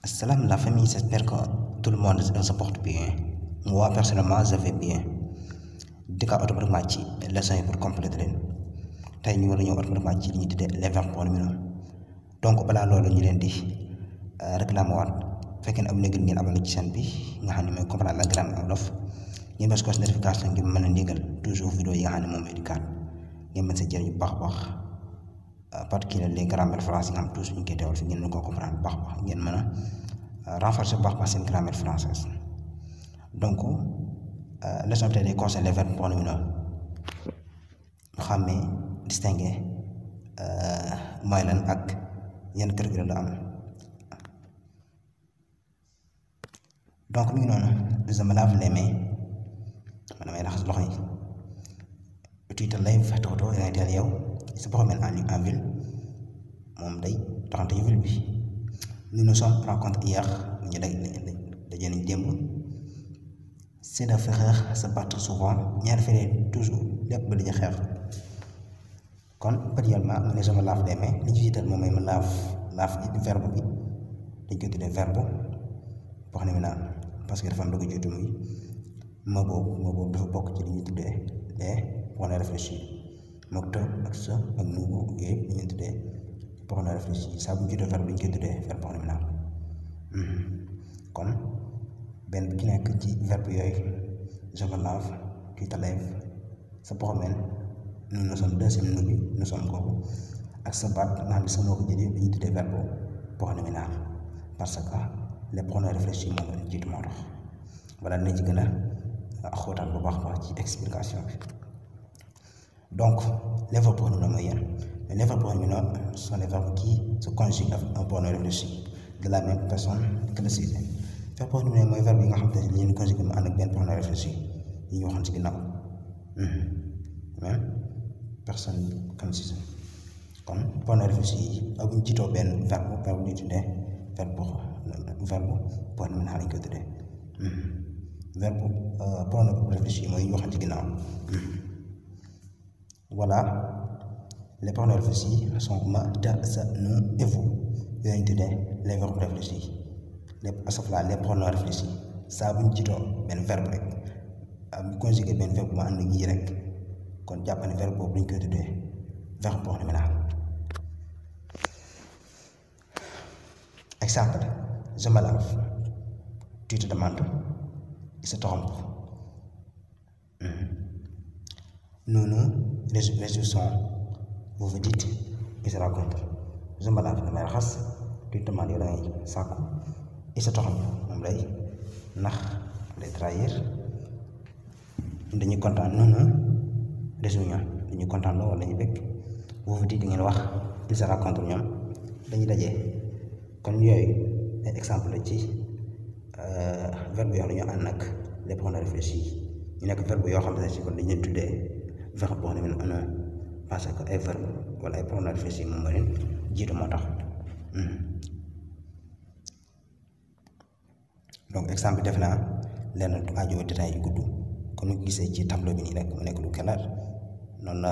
Salam la famille, j'espère que tout le monde se porte bien. Moi personnellement je vais bien. dikkaat automatiquement ci leçon yi pour compléter leen tey ñu war a ñëw automatiquement ci li ñuy tuddee les verbes pronominaux donc balaa loolu ñu leen di réclamer waat fekkee ne am na ngeen abonné ci chaîne bi nga xam ne mooy comprendre la grammaire wolof ngeen bës cloche notification ngir mën a ndigal toujours vidéo yi nga xam ne moom médical ngeen mën see jëriñ bu baax a baax particulier les grammaire français nga xam toujours ñu koy teewal fi ngeen mën koo comprendre bu baax a baax ngeen mën a renforcer bu baax a baax seen grammaire française donc leçon bi tey day concerne les verbes pronominaux ñu xàmmee distinguer mooy lan ak yan kër la am donc mi ngi noonu je me lave les mains man damay raxas loxo yi tu te lèves toxotoo da ngay teel yow sa promène en ville moom day doxante ci ville bi nous nous sommes rencontrés hier ñu daje nañ démb. C'est de frères se battre souvent ñaari frères toujours lépp ba di xeex kon particulièrement mu ne je me lave les mains li ñu jiital moom mooy ma lave verbe bi dañ koy tuddee verbe pronominal parce que dafa am lu ko jiitu muy ma boobu dafa bokk ci li ñuy tuddee les pronoms réfléchis mook te ak sa ak nous yooyu li ñuy tuddee pronoms réfléchis saa bu ñu jiitoo verbe bi ñu koy tuddee verbe pronominal kon benn bi ci nekk ci verbe yooyu je me lave tu te lèves sa promène nous nous sommes deuxième nous bi nous sommes kooku ak sa baat nga xam ne sa moo ko jëlee dañuy tuddee verbe pronominal parce que les pronoms réfléchis moom la jiitu moo tax wala dinañ ci gën a xóotal bu baax baax ci explication bi donc les verbes pronominaux mooy yan mais les verbes pronominaux sont les verbes qui se conjuguent avec un pronom réfléchi de la même personne que le sujet. verbe pronominal mooy verbe yi nga xam te ne li ñu conjugué mu ànd ak benn pronom réfléchi yi ñu waxoon ci ginnaaw même personne comme sujet kon pronom réfléchi yi ak bu ñu jiitoo benn verbe bu ñuy tuddee verbe pronominal lañ koy tuddee verbe pronom réfléchi mooy yi ñu waxoon ci ginnaaw voilà les pronoms réfléchis sont ma, ta, sa, nous et vous yooyu ñu tuddee les verbes réfléchis les pronoms réfléchis saa bu ñu jiitoo benn verbe rek bu conjugué benn verbe bu ma ànd ak yi rek kon jàpp ne verbe boobu dañ koy tuddee verbe pronominal. Exemple je me lave tu te demandes il se trompe nous nous réjouissons vous vous dites il se raconte je me lave damay raxas tu te demandes yow da ngay sàkku il se trompe moom lay nax lay trahir dañuy kontaan noonu réunion dañuy kontaan loo wala dañuy bëgg vous vous dites di ngeen wax il se raconte ñoom dañuy dajee kon yooyu ay exemple la ci verbe yoo xam ne ñoo ànd ak les pronoms réfléchis ñu nekk verbe yoo xam ne ci kon dañuy tuddee verbe pronominal parce que ay verbe wala ay pronoms réfléchis moom moo leen jiitu moo tax donc exemple bi def naa lenn du aajo détail yu gudd comme ni ko gisee ci tableau bi nii rek mu nekk lu clair noonu la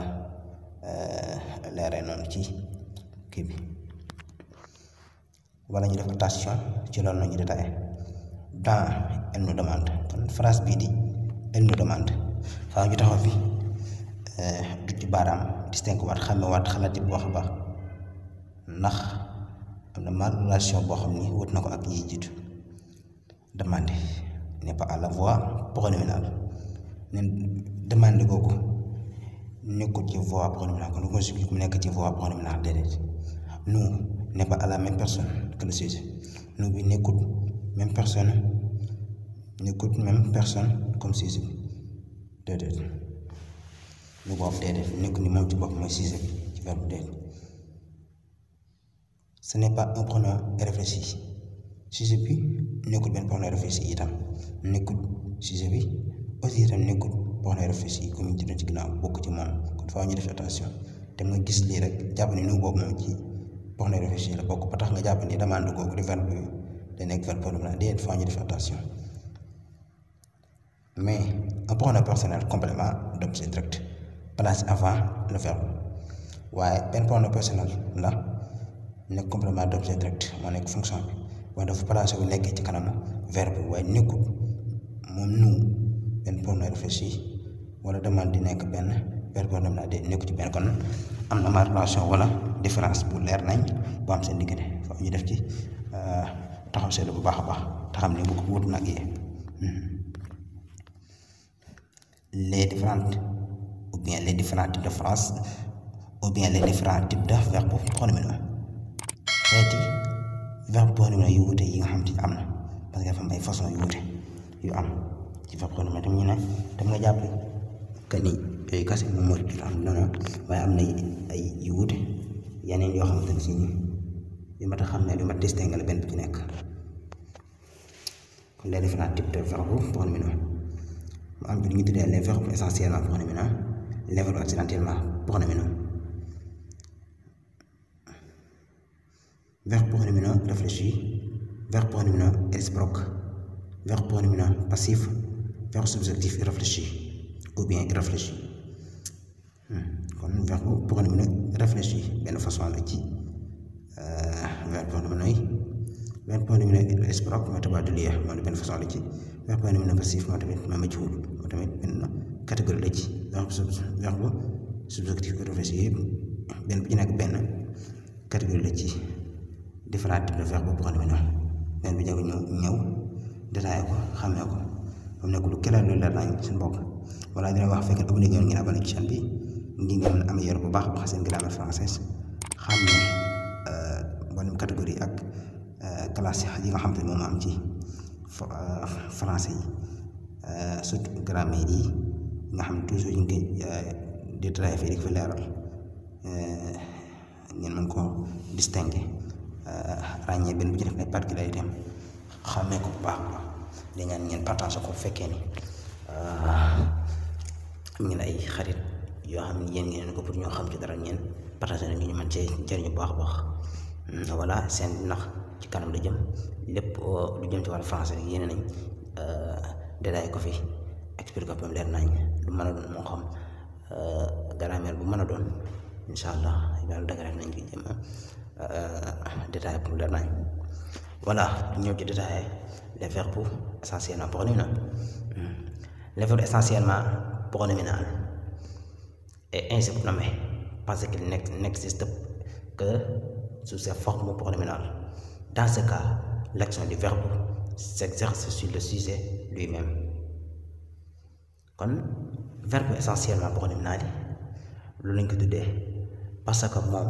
leeree noonu ci kii bi wala ñu def attention ci loolu la ñu détaillé dans elle nous demande kon phrase bii di elle nous demande faaw ñu taxaw fi du ci baaraam distingue waat xàmme waat xalaat bu baax a baax ndax am na mal relation boo xam ni wut na ko ak yi jiitu demande n'est pas à la voix pronominale ne demande googu nekkul ci voix pronominale kon conjugué mu nekk ci voix pronominale déedéet nous n'est pas à la même personne que le sujet nous bi nekkul même personne comme sujet bi déedéet lu boobu déedéet nekkul ni moom ci bopp mooy sujet bi ci verbe déedéet ce n'est pas un pronom réfléchi sujet bi nekkul benn pronom réfléchi itam nekkul sujet bi aussi itam nekkul pronom réfléchi comme ñu ci ginnaaw bokk ci moom kon faaw ñu def attention te nga gis lii rek jàpp ni nu boobu moom ci pronom réfléchi la bokk ba tax nga jàpp ni demande googu di verbe bi day nekk verbe pronominal déedéet faaw ñu def attention mais un pronom personnel complément d'objet direct place avant le verbe waaye benn pronom personnel la nekk complément d'objet direct moo nekk fonction bi mooy dafa placé wu nekkee ci kanamu verbe waaye nekkul moom nous benn pronom réfléchi wala demande di nekk benn verbe boo xam ne nekku ci benn kon am na ma relation wala différence bu leer nañ bu am seen diggante foofu ñu def ci taxaw seetlu bu baax a baax te xam ne bu ko wut nag yi les différentes ou bien les différents types de phrase ou bien les différents types de verbes pronominaux xeeti verbe pronominaux yu wute yi nga xam te am na parce que dafa am ay façon yu wute yu am ci verbe pronominaux tam ñu ne tam nga jàpp que ni yooyu kese moom moo ci am noonu waaye am na ay yu wute yeneen yoo xamante ne si yu mat a xam ne lu mat distinguer la benn bu ci nekk kon les différents types de verbes pronominaux mu am bi ñu tuddee les verbes essentiellement pronominaux les verbes accidentellement pronominaux verbe pronominaux réfléchi verbe pronominaux réciproque verbe pronominaux passif verbe subjonctif irréfléchi ou bien irréfléchi kon verbe pronominaux réfléchi benn façon la ci verbe pronominaux yi verbe pronominaux réciproque moo tabaat du lien moo benn façon la ci verbe pronominaux passif moo tamit ma majhul moo tamit benn catégorie la ci verbe subjonctif irréfléchi yëpp benn bu ci nekk benn catégorie la ci différents types de verbes pronominaux benn bi ñu ñëw détaillé ko xamee ko moom nekk lu keneen lu leer nañ seen bopp wala dina wax fekk abonné ngeen abonné ci chaîne bi ngi ngeen am yor bu baax baax seen grammaire française xam ne bonne catégorie ak classe yi nga xam te moom am ci français yi surtout grammaire yi nga xam ne toujours ñu ngi détaillé fii di ko fi leeral ngeen mën koo distinguer ràññee benn bu ci def ay particularité am xamee ko bu baax a baax di ñaan ngeen partage ko bu fekkee ni am ngeen ay xarit yoo xam ne yéen ngeen ko pour ñoo xam ci dara ngeen partage na ñu mën cee jëriñu bu baax a baax voilà seen ndax ci kanam la jëm lépp lu jëm ci wàllu français rek yéene nañ détaillé ko fi expliqué ko leer nañ lu mën a doon moo xam grammaire bu mën a doon incha allah yàlla dëgg nañ ko jëm détaillé pour leer nañ voilà ñëw ci détaillé les verbes essentiellement pronominaux les verbes essentiellement pronominaux est ainsi nommé parce qu'il n'existe que sous ces formes pronominales. Dans ce cas, l'action du verbe s'exerce sur le sujet lui-même. Kon verbe essentiellement pronominal lu lañ ko tuddee parce que moom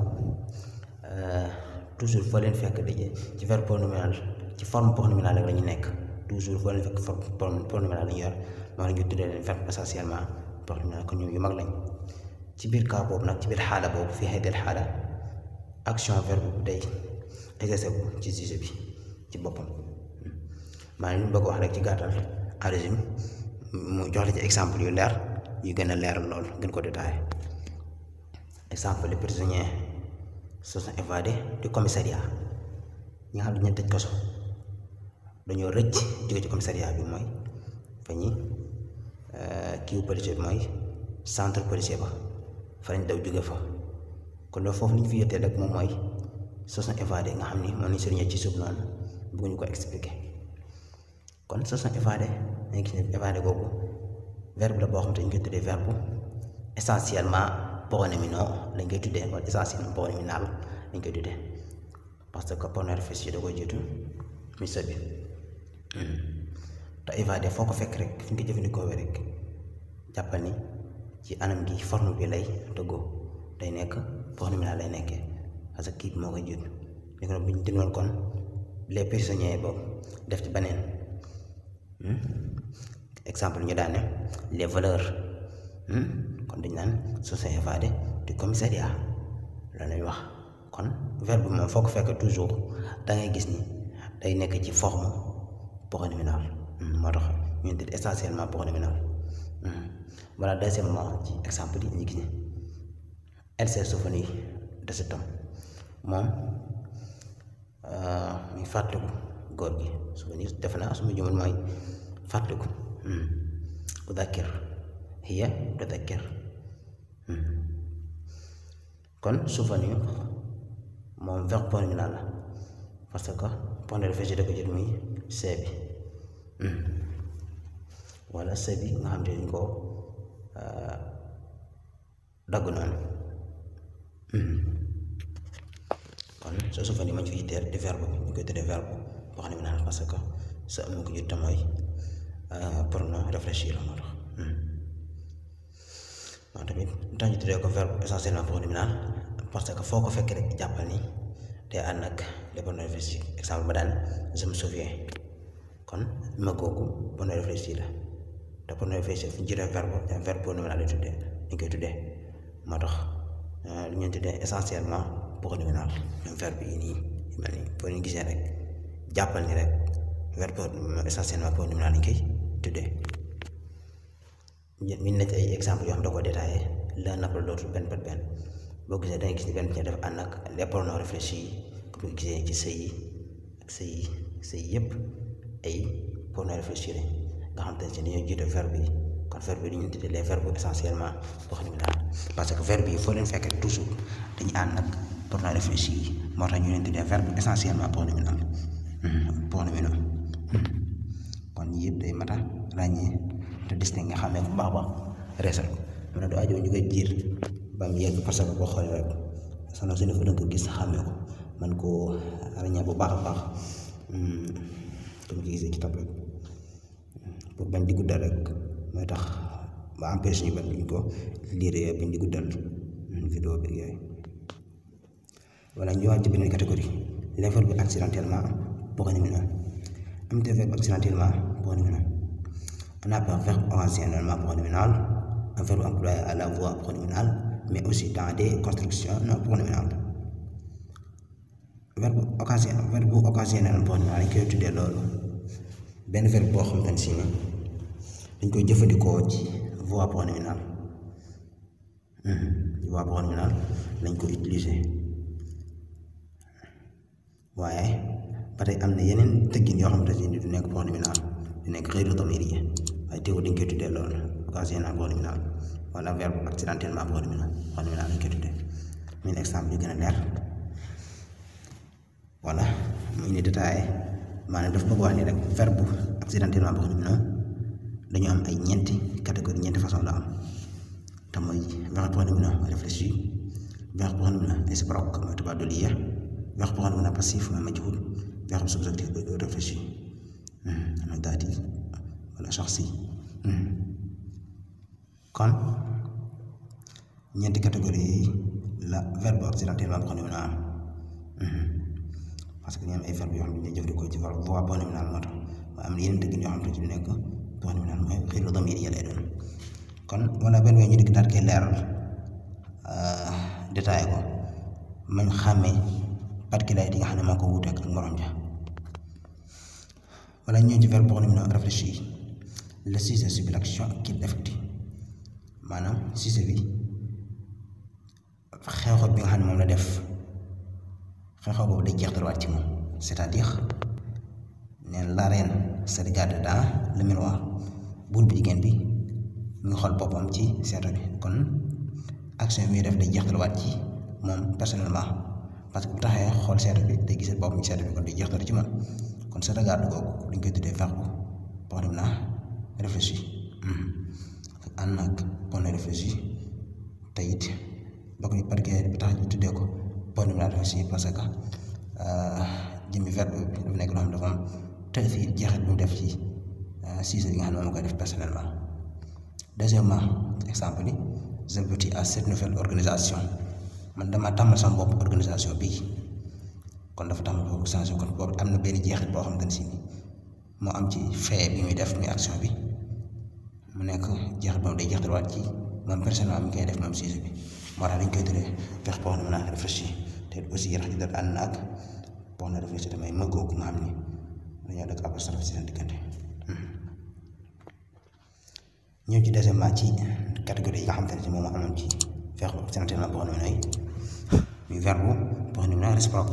toujours foo leen fekk daje ci verbe pronominal ci forme pronominale rek la ñu nekk toujours foo leen fekk forme pronominale la ñu yor moo la ñu tuddee leen verbe essentiellement pronominal ko ñoom yu mag lañ ci biir cas boobu nag ci biir xaala boobu fii xëy xaala action verbe bu day exercé bu ci sujet bi ci boppam maanaam ñu bëgg wax rek ci gàttal en résumé mu jox la ci exemple yu leer yu gën a leeral lool gën ko détaillé exemple les prisonniers se sont évadés du commissariat ñi nga xam ne dañu tëj kaso dañoo rëcc jóge ci commissariat bi mooy fa ñi kiiwu policier bi mooy centre policier ba fa lañ daw jóge fa kon loolu foofu li ñu fi yëttee rek moom mooy se sont évadés nga xam ni moom lañ sëriñee ci suuf noonu bëgguñu ko expliquer kon se sont évadés dañu gis ne évadé boobu verbe la boo xam te ñu koy tuddee verbe essentiellement pronominaux lañ koy tuddee wala essentiellement pronominal lañ koy tuddee parce que pronom réfléchi da koy jiitu mise bi te évadé foo ko fekk rek fi ñu ko jëfandikoo rek jàppal ni ci anam gi forme bi lay tëggoo day nekk pronominal lay nekkee parce que kii bi moo koy jiitu li ko bi ñu dinoon kon les prisonniers boobu def ci beneen exemple ñu daan ne les voleurs kon dañ naan se sont évadés du commissariat loolu lañ wax kon verbe bi moom foo ko fekk toujours da ngay gis ni day nekk ci forme pronominal moo tax ñu tudd essentiellement pronominal voilà deuxièmement ci exemple yi ñu gis ni elle s'est souvenue de cet homme moom muy fàttaliku góor gi souvenir defe naa su ma jumul mooy fàttaliku udakir hiya tudakir kon souvenir moom verbe pronominal la parce que point de réfléchir da ko jël muy C bi wala C bi nga xam te dañ ko dagg noonu kon soo su fa ni mañ fi yitteel di verbe bi ñu koy tuddee verbe boo xam ne naan parce que sa amu ko jot te mooy pronom réfléchir moo tax moom tamit tax ñu tuddee ko verbe essentiellement pronominal parce que foo ko fekk rek jàppal ni day ànd ak les pronoms réfléchis exemple ba daan je me souviens kon ma googu pronom réfléchi la te pronom réfléchi fu ñu jëlee verbe pronominal lay tuddee dañ koy tuddee moo tax lu ñu tuddee essentiellement pronominal même verbe yi nii mel ni boo ñu gisee rek jàppal ni rek verbe essentiellement pronominal lañ koy tuddee min na ci ay exemple yoo xam da ko détaillé l'un après l'autre benn par benn boo gisee dangay gis ni benn ci def ànd ak les pronoms réfléchis comme nga gisee ci sëy yi ak sëy yëpp ay pronoms réfléchis lañ nga xam te ne ci dañoo jiite verbe yi kon verbe yi ñu tuddee les verbes essentiellement pronominal parce que verbe yi foo leen fekk toujours dañu ànd ak pronoms réfléchis yi moo tax ñu leen tuddee verbe essentiellement pronominal pronominal kon yëpp day mata ràññee te distingue nga xamee ko baax reesal ko mu ne du aajo ñu koy jiir ba mu yegg parce que boo xoolee rek sono su ne fa danga ko gis xamee ko man koo ràññee bu baax a baax comme ci gisee ci tab rek pour bañ di guddal rek mooy tax ba empêche ñu bañ ñu ko lire bañ di guddal vidéo bi yooyu wala ñu wàcc beneen catégorie les verbes accidentellement pronominaux am des verbes accidentellement pronominaux on appelle un verbe occasionnellement pronominal, un verbe employé à la voix pronominale, mais aussi dans des constructions non pronominales. Verbe occasionnellement pronominal dañ koy tuddee loolu benn verbe boo xam ne si ni dañ koy jëfandikoo ci voix pronominale voix pronominale lañ ko utiliser waaye ba tey am na yeneen tëggin yoo xam ne du nekk pronominal du nekk xëyru damir yi waaye teewul dañ koy tuddee loolu occasionnellement pronominal wala verbe accidentellement pronominal lañ koy tuddee muy exemple yu gën a leer voilà mu indi détaillé maanaam daf bëgg wax ni rek verbe accidentellement pronominal dañu am ay ñeenti catégorie ñeenti façon la am te mooy verbe pronominal réfléchi verbe pronominal réciproque mooy tubaab du lire verbe pronominal passif mooy majhul verbe subjonctif réfléchi mooy daati wala shaxsi kon ñeenti catégorie yi la verbe accidentellement pronominal am parce que ñu am ay verbe yoo xam ne dañuy jëfandikoo ci voix pronominal moo tax waaye am na yeneen tëggin yoo xam ne ci nekk pronominal mooy xëyru damir yi lay doon kon wala benn wee ñu dikk daal koy leeral détaillé ko mañ xàmmee particularité yi nga xam ne moo ko wuuteek ak morom ja wala ñëw ci verbe pronominal réfléchi le sujet subit l'action qu'il effectue maanaam sujet bi xew-xew bi nga xam ne moom la def xew-xew boobu day jeextalwaat ci moom c'est-à-dire neen la reine se regarde dans le miroir buur bi jigéen bi mu ngi xool boppam ci seetu bi kon action bi muy def day jeextalwaat ci moom personnellement parce que bu taxee xool seetu bi day gisee boppam ci seetu bi kon day jeextal ci moom kon sa regard googu dañ koy tuddee verbe pronominal réfléchi ànd ak pronom réfléchi te it bokk ni particulier bi tax ñu tuddee ko pronominal réfléchi parce que jëmmi verbe bi dafa nekk loo xam dafa am taasiir jeexit bu mu def ci sujet bi nga xam ne moom koy def personnellement. Deuxièmement exemple bi je m'habitue à cette nouvelle organisation man dama tàmmal sama bopp organisation bii kon dafa tàmmal bopp organisation kon boobu am na benn jeexit boo xam ne si moo am ci fait bi muy def muy action bi mu nekk jeexit boobu day jeexitwaat ci moom personnellement mi koy def moom sujet bi moo tax dañ koy tuddee verbe pronominal réfléchi te aussi rax ci dal ànd na ak pronom réfléchi damay mëggoogu nga xam ni dañoo dëkk apostrophe ci seen diggante. ñëw ci deuxièmement ci catégorie yi nga xamante ne si moom moo amoon ci verbe accidentellement pronominal yi muy verbe pronominal réciproque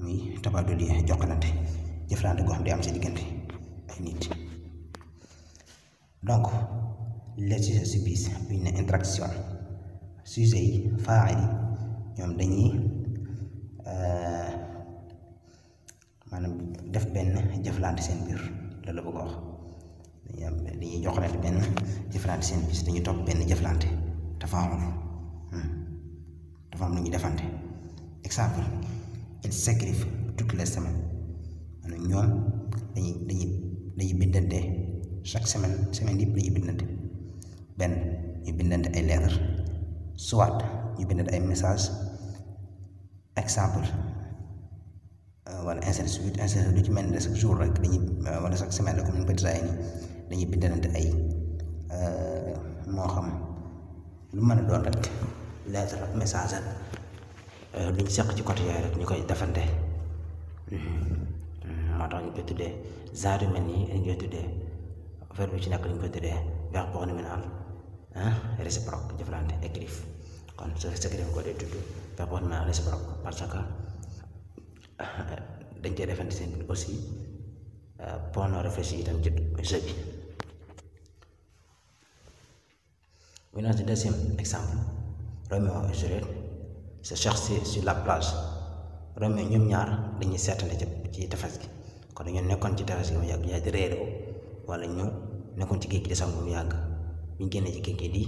muy tabaadul yi jokkalante jëflante goo xam day am si diggante ay nit donc les sujets subissent une interaction sujet yi faa'il yi ñoom dañuy maanaam def benn jëflante seen biir loolu la bëgg a wax dañuy joxalante benn jëflante seen biir dañuy topp benn jëflante dafa am lu ñuy defante. Exemple, ils s'écrivent toutes les semaines maanaam ñoom dañuy bindante chaque semaine yëpp dañuy bindante benn ñu bindante ay lettres soit ñu bindante ay messages exemple wala ainsi de suite lu ci mel ni chaque jour rek dañuy wala chaque semaine rek comme ni ñu ko détaillé nii dañuy bindante ay moo xam lu mën a doon rek lettre ak message ak luñ seq ci côté yooyu rek ñu koy defante moo tax ñu koy tuddee genre yu mel nii dañ koy tuddee verbe bi ci nekk dañ koy tuddee verbe pronominal réciproque jëflante écrire kon su fekkee dañ ko dee tudd verbe pronominal réciproque parce que dañ cee defante seen biir aussi pour no réfléchir itam ci jeu bi. We know the deuxième exemple Roméo et Juliette se chercher sur la plage. Roméo ñoom ñaar dañuy seetante ci tefes gi kon dañoo nekkoon ci tefes gi mu yàgg yaa di réeroo wala ñu nekkoon ci géej gi di sangu mu yàgg bu ñu génnee ci géej gi di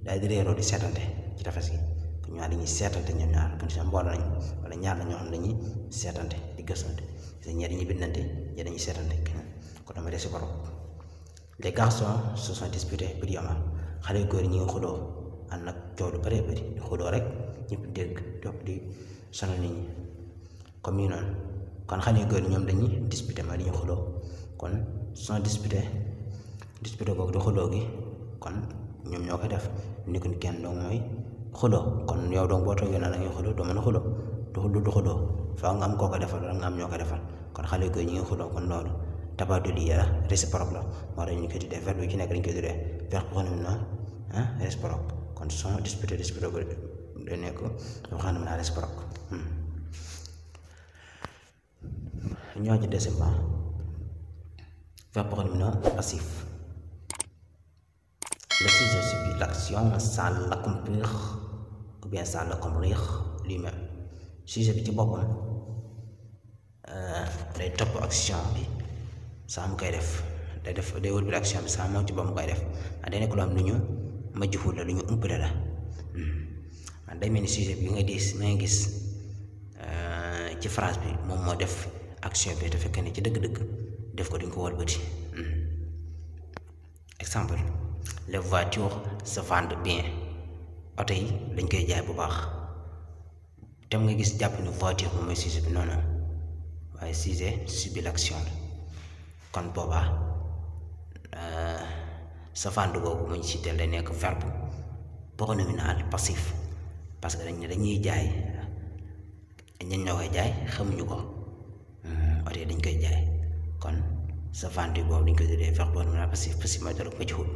daal di réeroo di seetante ci tefes gi kon ñaar dañuy seetante ñoom ñaar kon si mbooloo nañ wala ñaar la ñoo xam dañuy seetante di gëstante ñaar dañuy bindante ñaar dañuy seetante kon dama dee si borom. Les garçons se sont disputés brillamment xale yu góor yi ñu ngi xuloo ànd nag coow lu bëree bëri di xuloo rek ñëpp dégg topp di sonal nit ñi comme nii noonu kon xale yu góor yi ñoom dañuy disputé ma dañuy xuloo kon sont disputé googu di xuloo gi kon ñoom ñoo koy def ni ko kenn donc mooy xuloo kon yow donc boo toogee na la ngay xuloo doo mën a xuloo du xuloo faaw nga am koo ko defal wala nga am ñoo ko defal kon xale yu góor yi ñu ngi xuloo kon loolu tabadul yi la réciproque la moo tax ñu koy tuddee verbe bi ci nekk dañu koy tuddee verbe pronominal réciproque kon sont disputé ko day nekk verbe pronominal réciproque. ñoo ci deuxièmement verbe pronominal passif. Le sujet subit l'action sans l'accomplir ou bien sans l'accomplir lui-même. Sujet bi ci boppam day topp action bi saa mu koy def day wër bi action bi saa moom ci boppam mu koy def day nekk loo xam lu ñu majjuhul la lu ñu umpale la man day mel ni sujet bi nga gis ci phrase bi moom moo def action bi te fekk ne ci dëgg-dëgg def ko duñ ko wëlbati. Exemple, les voitures se vendent bien oto yi dañ koy jaay bu baax te nga gis jàpp ni voiture moom mooy sujet bi noonu waaye sujet subit l'action la kon boobaa se vendre boobu muñ ci teel day nekk verbe pronominal passif parce que dañuy jaay ñan ñoo koy jaay xamuñu ko oto yi dañ koy jaay kon se vendre boobu dañ koy tuddee verbe pronominal passif mooy dara majhul.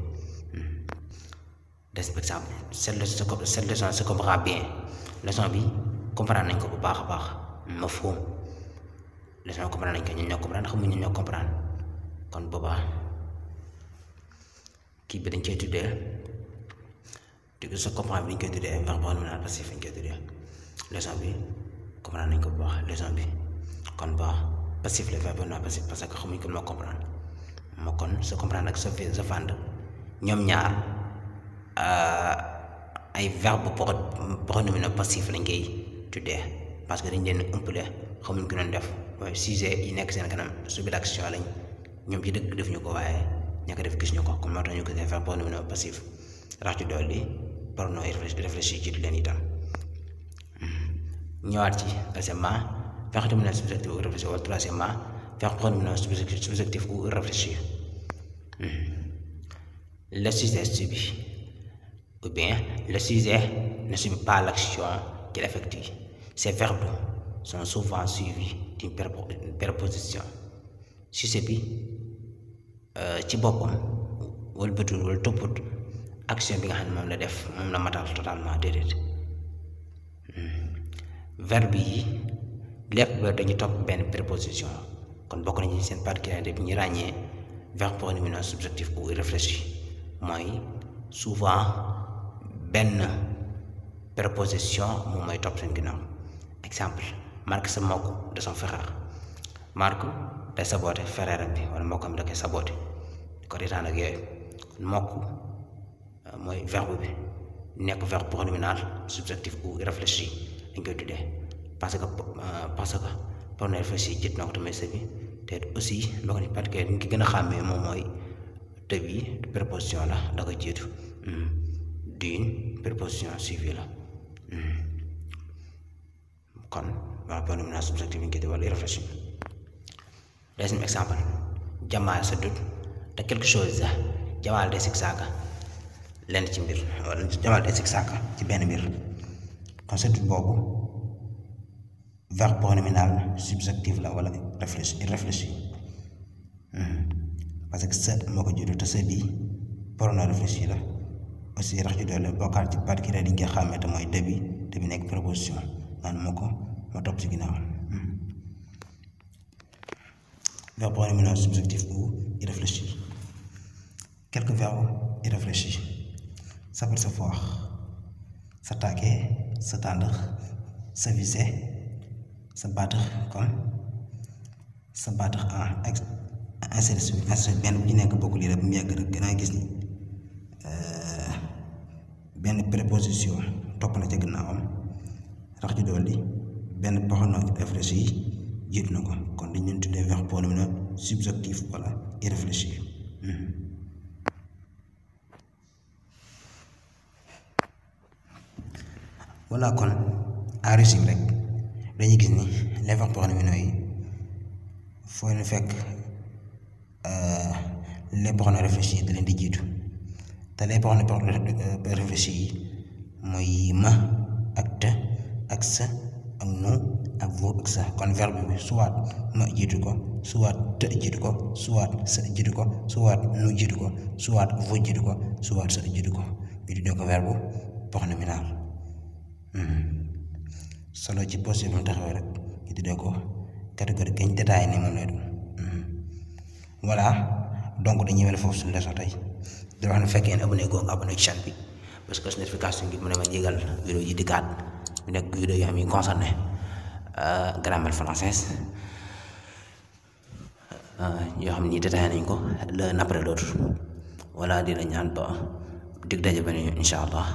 Des exemple cette leçon se comprend bien leçon bi comprendre nañ ko bu baax a baax mafhum leçon bi comprendre nañ ko ñun ñoo comprendre xamuñ ñun ñoo comprendre kon boobaa kii bi dañ koy tuddee se comprendre bi dañ koy tuddee verbe pronominal passif dañ koy tuddee leçon bi comprendre nañ ko bu baax leçon bi kon baax passif le verbe pronominal passif parce que xamuñ ko moo comprendre moo kon se comprendre ak se vendre ñoom ñaar ay verbe pronominal passif lañ koy tuddee parce que dañ leen umpale xamuñ ko doon def waaye sujet yi nekk seen kanam subit action lañ ñoom ci dëgg def ñu ko waaye ña ko def gis ñu ko comme moo tax ñu ko def verbe pronominal passif rax ci dolli pronom réfléchi ci leen itam. ñëwaat ci deuxièmement verbe pronominal subjectif ou réfléchi wala troisièmement verbe pronominal subjectif ou réfléchi. Le sujet subit ou bien le sujet ne subit pas l'action qu'il effectue. Ces verbes sont souvent suivis d'une préposition. Sujet bi ci boppam wëlbatul wala topput action bi nga xam ne moom la def moom la matal totalement déedéet. Verbe yi lépp dañu topp benn préposition kon bokk nañu seen particularité bi ñu ràññee verbe pronominal subjectif ou irréfléchi mooy souvent benn préposition moom mooy topp seen ginnaaw. Exemple, Marc se moque de son frère. Marc day saboté frère bi wala mbokkam da koy saboté di ko reetaan ak yooyu. mokk mooy verbe bi nekk verbe pronominal subjectif ou irréfléchi dañ koy tuddee parce que pronom réfléchi jiit na ko tamit sa bi te aussi boo ko parce que ñu ki gën a xàmmee moom mooy te bi préposition la da ko jiitu d'une préposition suivie la kon verbe pronominal subjectif dañ koy tuddee wala irréfléchi. Deuxième exemple, Jamal sa doute te quelque chose Jamal day sikk saaka lenn ci mbir wala Jamal day sikk saaka ci benn mbir kon sa doute boobu verbe pronominal subjectif la wala irréfléchi parce que sa moo ko jiitu te sa bi pronom réfléchi la aussi rax ju doole bokkaat ci particulier di nga xàmmee te mooy te bi nekk préposition maanaam moo topp ci ginnaaw. Verbe pronominal subjectif ou irréfléchi. Quelques verbes irréfléchis. S'apercevoir, s'attaquer, s'attendre, s'aviser, se battre comme, se battre en ainsi de suite. benn bu ci nekk bokkul yi rek bu mu yàgg rek gën a gis ni benn préposition topp na ca gannaawam rax ci dolli benn pronom réfléchi jiitu na ko kon dañ leen tuddee verbe pronominal subjectif wala irréfléchi. voilà kon en résumé rek dañuy gis ni les verbes pronominaux yi foo leen fekk les pronoms réfléchis da leen di jiitu te les pronoms réfléchis yi mooy ma ak te ak sa ak nu ak vous ak ça kon verbe bi soit ma jiitu ko soit te jiitu ko soit sa jiitu ko soit nu jiitu ko soit vous jiitu ko soit sa jiitu ko ñu tuddee ko verbe pronominal. Solo ci possible mu taxawee rek ñu tuddee ko catégorie gañ détaillé ni moom lay doon. Voilà donc dañuy mel foofu suñu leçon tey di wax ne fekkee ne abonné goo nga abonné ci chaîne bi parce que notification ngir mën a ma jégal vidéo yi dikkaat mu nekk vidéo yoo xam ne concerné grammaire française yoo xam ni détaillé nañ ko l'un après l'autre voilà di la ñaan ba dig daje ba ne incha allah.